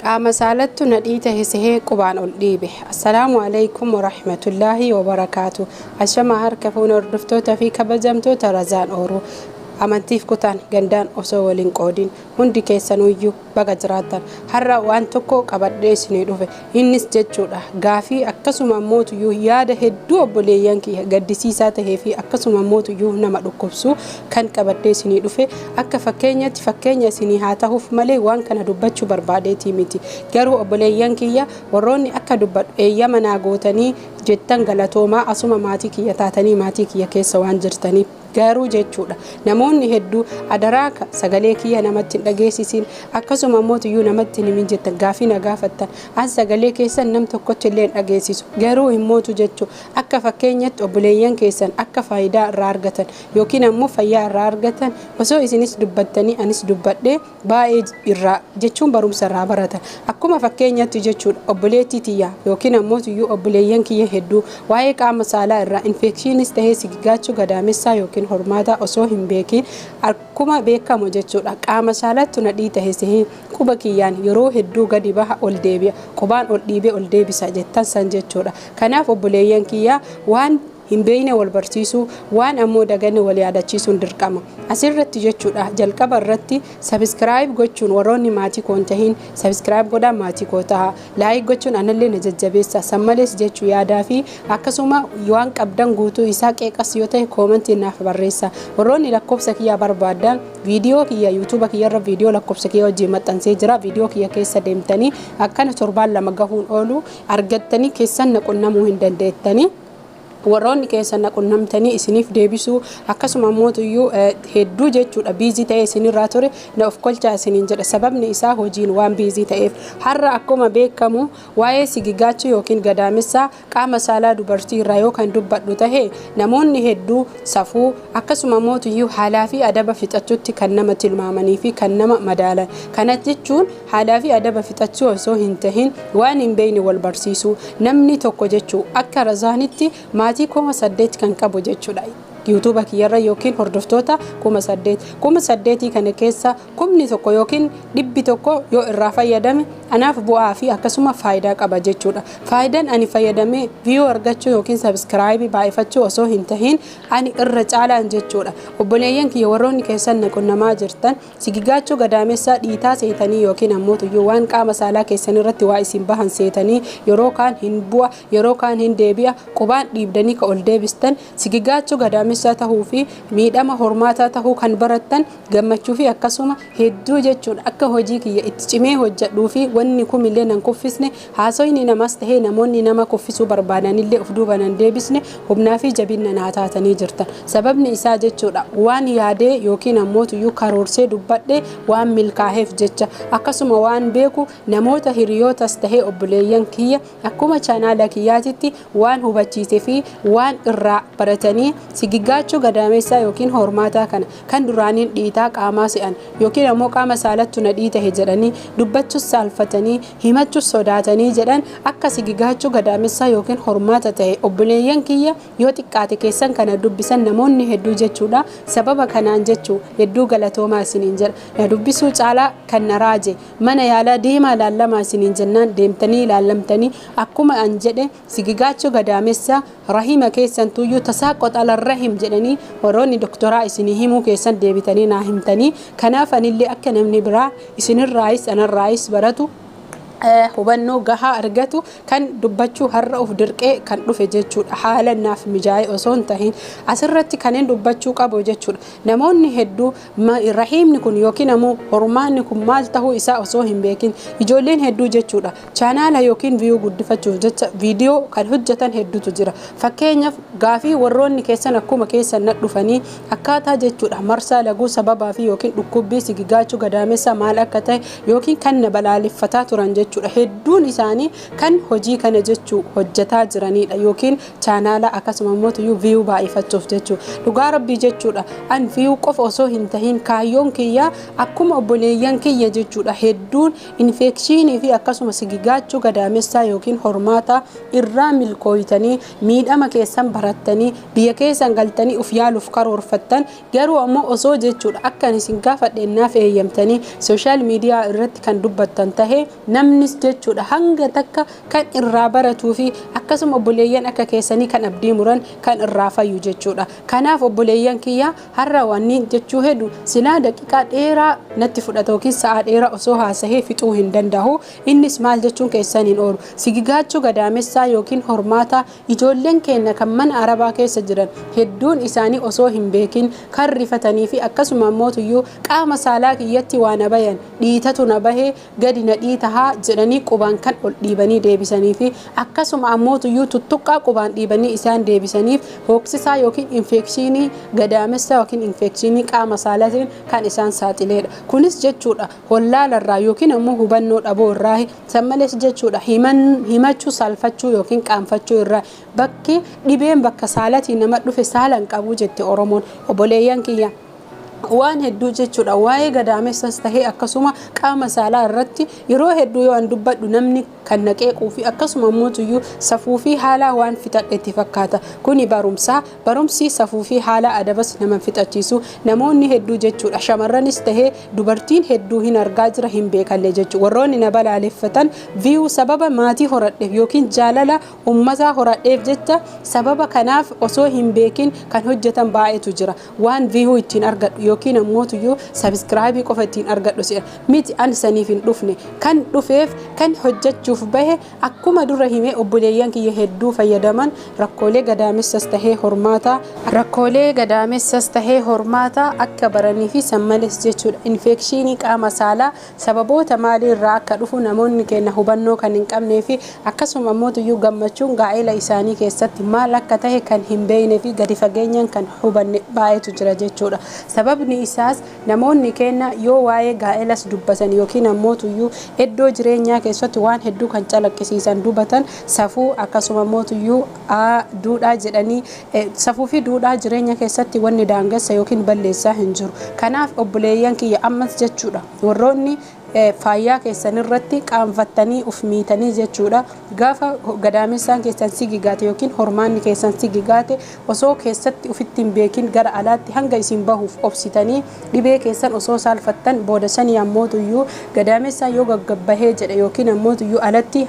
Qaama saalattu na dhiitahe sehee qubaan ol dhiibe. Assalaamu alaikum warahmatullaahi wabarakaatu. Ashama harka fuuna hordoftoota fi kabajamtoota Razaan Ooruu. Amantiif kutaan gandaan osoo waliin qoodin hundi keessanuyyuu baga jiraattan. Har'a waan tokko qabadhee isinii dhufe. Innis jechuudha gaafii akkasuma mootuyyuu yaada hedduu obboleeyyan kiyya gaddisiisaa tahee fi akkasuma mootuyyuu nama dhukkubsu kan qabadhee isinii dhufe. Akka fakkeenyatti fakkeenya isinii haa tahuuf malee waan kana dubbachuu barbaadeetii miti. Garuu obboleeyyan kiyya warroonni akka dubbadhu eeyyama naa gootanii jettan galatoomaa, asuma maatii kiyya taatanii maatii kiyya keessa waan jirtaniif. Garuu jechuudha namoonni hedduu adaraa sagalee kiyya namatti hin dhageessisin, akkasuma mootuyyuu namatti hin himin jettan gaafii na gaafattan. An sagalee keessan nam tokkotti illee hin dhageessisu. Garuu himmootu jechuu akka fakkeenyatti obboleeyyan keessan akka faayidaa irraa argatan yookiin ammoo fayyaa irraa argatan osoo isinis dubbattanii anis dubbadhee baay'ee irraa jechuun barumsa irraa baratan. Akkuma fakkeenyatti jechuudha obboleettii tiyya yookiin ammoo tuyyuu obboleeyyan kiyya hedduu waa'ee qaama saalaa irraa infekshiinis tahee sigigaachuu gadaamessaa yookiin hormaataa osoo hin beekin akkuma beekamu jechuudha qaama saalattu na dhiitahe sehee quba kiyyaan yeroo hedduu gadi baha ol deebi'a, qubaan ol dhiibee ol deebisa jettan san jechuudha. Kanaaf obboleeyyan kiyya waan hin beekne wal barsiisuu, waan ammoo daganne wal yaadachiisuun dirqama. Asirratti jechuudha jalqaba irratti subscribe gochuun warroonni maatii koo hin tahin subscribe godhaa maatii koo taha. Like gochuun anallee na jajjabeessa. San malees jechuu yaadaa fi akkasuma waan qabdan guutuu isaa qeeqas yoo ta'e koomentii naaf barreessa. Warroonni lakkoofsa kiyyaa barbaadan viidiyoo kiyya yuutuuba kiyyarra viidiyoo lakkoofsa kiyya wajjin maxxansee jira. Viidiyoo kiyya keessa deemtanii akkana torbaan 2 gahuun oolu argattanii keessan na qunnamuu hin dandeettanii. Warroonni keessan na qunnamtanii isiniif deebisuu akkasuma mootuyyuu hedduu jechuudha biizii ta'ee isinirraa ture na of kolchaa isiniin jedha. Sababni isaa hojiin waan biizii ta'eef. Har'a akkuma beekamu waa'ee sigigaachuu yookiin gadaamessaa qaama saalaa dubartii irraa yoo kan dubbadhu tahe namoonni hedduu safuu akkasuma mootuyyuu haalaa fi adaba fixachuutti kan nama tilmaamanii fi kan nama madaalan. Kana jechuun haalaa fi adaba fixachuu osoo hin tahin waan hin beekne wal barsiisuu. Namni tokko jechuu akka Razaanitti maatii 8,000 kan qabu jechuudha. Yuutuuba kiyyarra yookiin hordoftoota 8,000. 8,000 kana keessa 1,000 yookiin 100 yoo irraa fayyadame anaaf bu'aa fi akkasuma faayidaa qaba jechuudha. Faayidaan ani fayyadamee viyuu argachuu yookiin sabiskiraayibii baay'ifachuu osoo hin tahin ani irra caalaan jechuudha. Obboleeyyan kiyya warroonni keessan na qunnamaa jirtan sigigaachuu gadaamessaa dhiitaa seetanii yookiin ammoo tuyyuu waan qaama saalaa keessan irratti waa isin bahan seetanii yeroo kaan hin bu'a yeroo kaan hin deebi'a qubaan dhiibdanii ka ol deebistan sigigaachuu gadaamessaa tahuu fi miidhama hormaataa tahuu kan barattan gammachuu fi akkasuma hedduu jechuudha akka hojii kiyya itti cimee hojjedhuu fi wanni kumillee nan kuffisne haasoyni namas tahee namoonni nama kuffisuu barbaadanillee of duuba nan deebisne humnaa fi jabinna naa taatanii jirtan. Sababni isaa jechuudha waan yaadee yookiin ammoo tuyyuu karoorsee dubbadhe waan milkaaheef jecha akkasuma waan beeku namoota hiriyootas tahee obboleeyyan kiyya akkuma chaanaala kiyyaatitti waan hubachiise fi waan irraa baratanii sigigaachuu gadaamessaa yookiin hormaataa kana kan duraaniin dhiitaa qaamaa se'an yookiin ammoo qaama saalattu na dhiitahe jedhanii dubbachus saalfatanii himachus sodaatanii jedhan akka sigigaachuu gadaamessaa yookiin hormaata tahe obboleeyyan kiyya yoo xiqqaate keessan kana dubbisan namoonni hedduu jechuudha. Sababa kanaan jechuu hedduu galatoomaa isiniin jedha. Na dubbisuu caalaa kan na raaje mana yaalaa deemaa laallamaa isiniin jennaan deemtanii laallamtanii akkuma an jedhe sigigaachuu gadaamessaa rahima keessan tuyyuu tasaaqox alarrahim jedhanii warroonni doktoraa isinii himuu keessan deebitanii naa himtanii. Kanaaf anillee akka namni biraa isinirraayis anarraayis baratu hubannoo gahaa argatu kan dubbachuu har'a of dirqee kan dhufe jechuudha. Haala naaf mijaa'e osoo hin tahin asirratti kanneen dubbachuu qabu jechuudha. Namoonni hedduu rahiimni kun yookiin ammoo hormaanni kun maal tahuu isaa osoo hin beekin ijoolleen hedduu jechuudha. Chaanaala yookiin viyuu guddifachuuf jecha viidiyoo kan hojjetan hedduutu jira. Fakkeenyaaf gaafii warroonni keessan akkuma keessan na dhufanii akkaataa jechuudha marsaa laguu sababaa fi yookiin dhukkubbii sigigaachuu gadaamessaa maal akka ta'e yookiin kan na balaaleffataa turan jechuudha. Hedduun isaanii kan hojii kana jechuu hojjetaa jiranidha yookiin chaanaala akkasuma immoo tuyyuu viyuu baay'ifachuuf jechuudha. Dhugaa rabbii jechuudha an viyuu qofa osoo hin tahin kaayyoon kiyyaa akkuma obboleeyyan kiyya jechuudha hedduun infekshinii fi akkasuma sigigaachuu gadaamessaa yookiin hormaataa irraa milkooytanii miidhama keessan barattanii biyya keessan galtanii of yaaluuf karoorfattan garuu ammoo osoo jechuudha akka isin gaafadhe naaf eeyyamtanii sooshaal miidiyaa irratti kan dubbattan tahe namni Namnis jechuudha hanga takka kan irraa baratuu fi akkasuma obboleeyyan akka keessanii kan abdii muran kan irraa fayyu jechuudha. Kanaaf obboleeyyan kiyya, har'a wanni jechuu hedu silaa daqiiqaa dheeraa natti fudhata yookiin sa'a dheeraa osoo haasahee fixuu hin danda'u. Innis maal jechuun keessan hin oolu. Sigigaachuu gadaamessaa yookiin hormaataa ijoolleen keenya kan mana arabaa keessa jiran hedduun isaanii osoo hin beekin kan rifatanii fi akkasuma mootuyyuu qaama saalaa kiyyatti waa na bayan, dhiitatu na bahee, gadi na dhiitahaa jedhanii qubaan kan ol dhiibanii deebisanii fi akkasuma ammootuyyuu tuttuqqaa qubaan dhiibanii isaan deebisaniif hooksisaa yookiin infekshinii gadaamessaa yookiin infekshinii qaama saalaatiin kan isaan saaxileedha. Kunis jechuudha hollaalarraa yookiin ammoo hubannoo dhaboo irraa, sammalees jechuudha himachuu saalfachuu yookiin qaanfachuu irraa. Bakki dhibeen bakka saalatiin nama dhufe saala hin qabu jette Oromoon. Obboleeyyan kiyya, waan hedduu jechuudha waa'ee gadaamessas tahee akkasuma qaama saalaa irratti yeroo hedduu yoo an dubbadhu namni kan na qeequu fi akkasuma mootuyyuu safuu fi haala waan fixadhe itti fakkaata. Kuni barumsaa, barumsi safuu fi haala adabas nama fixachiisu. Namoonni hedduu jechuudha, shamarranis tahee dubartiin hedduu hin argaa jira, hin beekalle jechuudha. Warroonni na balaaleffatan view sababa maatii horadheef yookiin jaalala ummataa horadheef jecha sababa kanaaf osoo hin beekin kan hojjetan baay'eetu jira. Waan view ittiin argadhu yookiin ammootuyyuu subscribe qofa ittiin argadhu se'a miti. An saniif hin dhufne. Kan dhufeef, kan hojjechuuf bahe, akkuma dura himee, obboleeyyan kiyya hedduu fayyadaman rakkoolee gadaamessas tahee hormaataa, rakkoolee gadaamessas tahee hormaataa akka baranii fi sammales jechuudha infekshinii qaama saalaa sababoota maalii irraa akka dhufu namoonni keenya hubannoo kan hin qabnee fi akkasuma ammootuyyuu gammachuun gaa'ela isaanii keessatti maal akka tahe kan hin beeknee fi gadi fageenyaan kan hubanne baay'eetu jira jechuudha. Sababni isaas namoonni keenya yoo waa'ee gaa'elas dubbatan yookiin ammootuyyuu iddoo jireenyaa keessatti waan hedduu kan calaqqisiisan dubbatan, safuu akkasuma ammootuyyuu duudhaa jedhanii, safuu fi duudhaa jireenya keessatti wanni daangessa yookiin balleessaa hin jiru. Kanaaf obboleeyyan kiyya, ammas jechuudha warroonni faayyaa keessan irratti qaanfattanii uf miitanii jechuudha, gaafa gadaamessaan keessan si gigaate yookiin hormaanni keessan si gigaate, osoo keessatti ufitti hin beekin gara alaatti hanga isin bahuuf obsitanii dhibee keessan osoo saalfattan, booda sanii ammootuyyuu gadaamessaan yoo gaggabbahee jedhe yookiin ammootuyyuu alatti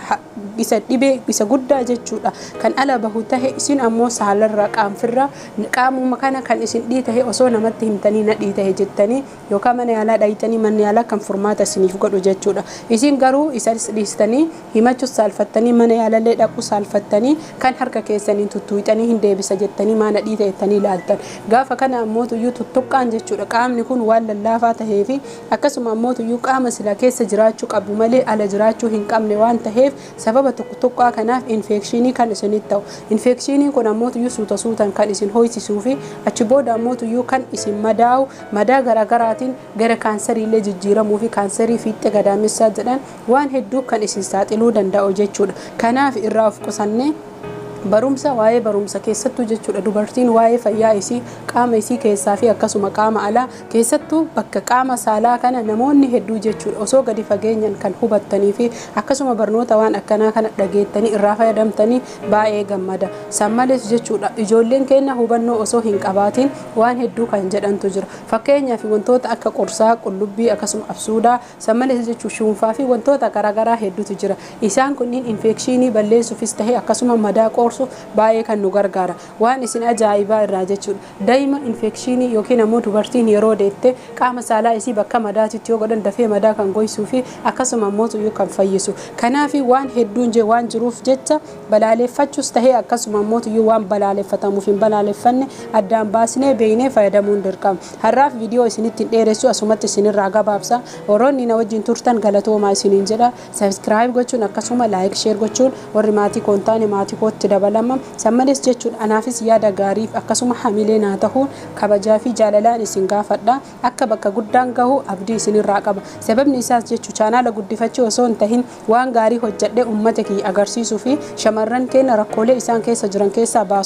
isa dhibee isa guddaa jechuudha kan ala bahu tahe, isin ammoo saalarraa qaanfirra qaamuma kana kan isin dhiitahe osoo namatti himtanii na dhiitahe jettanii yookaan mana yaalaa dhayitanii manni yaalaa kan furmaata isiniif godhu jechuudha. Isin garuu isas dhiistanii, himachuus saalfattanii, mana yaalallee dhaquu saalfattanii, kan harka keessaniin tuttuuxanii hin deebisa jettanii maana dhiita jettanii ilaaltan. Gaafa kana ammootuyyuu tuttuqqaan jechuudha qaamni kun waan lallaafaa tahee fi akkasuma ammootuyyuu qaama sila keessa jiraachuu qabu malee ala jiraachuu hin qabne waan taheef, sababa tuttuqqaa kanaaf infekshinii kan isinitti ta'u. Infekshiniin kun ammootuyyuu suuta suutaan kan isin hoysisuu fi achi booda ammootuyyuu kan isin madaa'u, madaa garaagaraatiin gara kaansariillee jijjiiramuu fi kaansarii fiixee gadaamessaa jedhan waan hedduu kan isin saaxiluu danda'u jechuudha. Kanaaf irraa of qusannee barumsa, waa'ee barumsa keessattuu jechuudha dubartiin waa'ee fayyaa isii, qaama isii keessaa fi akkasuma qaama alaa, keessattuu bakka qaama saalaa kana namoonni hedduu jechuudha osoo gadi fageenyaan kan hubattanii fi akkasuma barnoota waan akkanaa kana dhageettanii irraa fayyadamtanii baay'ee gammada. San malees jechuudha ijoolleen keenya hubannoo osoo hin qabaatin waan hedduu kan jedhantu jira. Fakkeenyaaf wantoota akka qorsaa, qullubbii, akkasuma absuudaa, san malees jechuu shuunfaa fi wantoota garaagaraa hedduutu jira. Isaan kunniin infekshinii balleessuufis ta'e akkasuma madaa qoorsuuf baay'ee kan nu gargaara. Waan isin ajaa'ibaa irraa jechuudha daa'ima infekshinii yookiin ammoo dubartiin yeroo deette qaama saalaa isii bakka madaatitti yoo godhan dafee madaa kan goysuu fi akkasuma ammoo kan fayyisu. Kanaaf waan hedduun jee waan jiruuf jecha balaaleffachuus tahee akkasuma ammoo waan balaaleffatamuuf hin balaaleffanne addaan baasnee beeynee fayyadamuun dirqama. Har'aaf viidiyoo isinitti hin dheeressu, asumatti isinirraa gabaabsa. Warroonni na wajjin turtan galatoomaa isiniin jedha. Subscribe gochuun akkasuma like, share gochuun warri maatii koo hin taane maatii kootti dabalama. San malees jechuun anaafis yaada gaariif akkasuma hamilee naa tahuun kabajaa fi jaalalaan isin gaafadha. Akka bakka guddaan gahu abdii isinirraa qaba. Sababni isaas jechuu chaanaala guddifachuu osoo hin tahin waan gaarii hojjedhee ummata kiyya agarsiisuu fi shamarran keenya rakkoolee isaan keessa jiran keessaa baasu.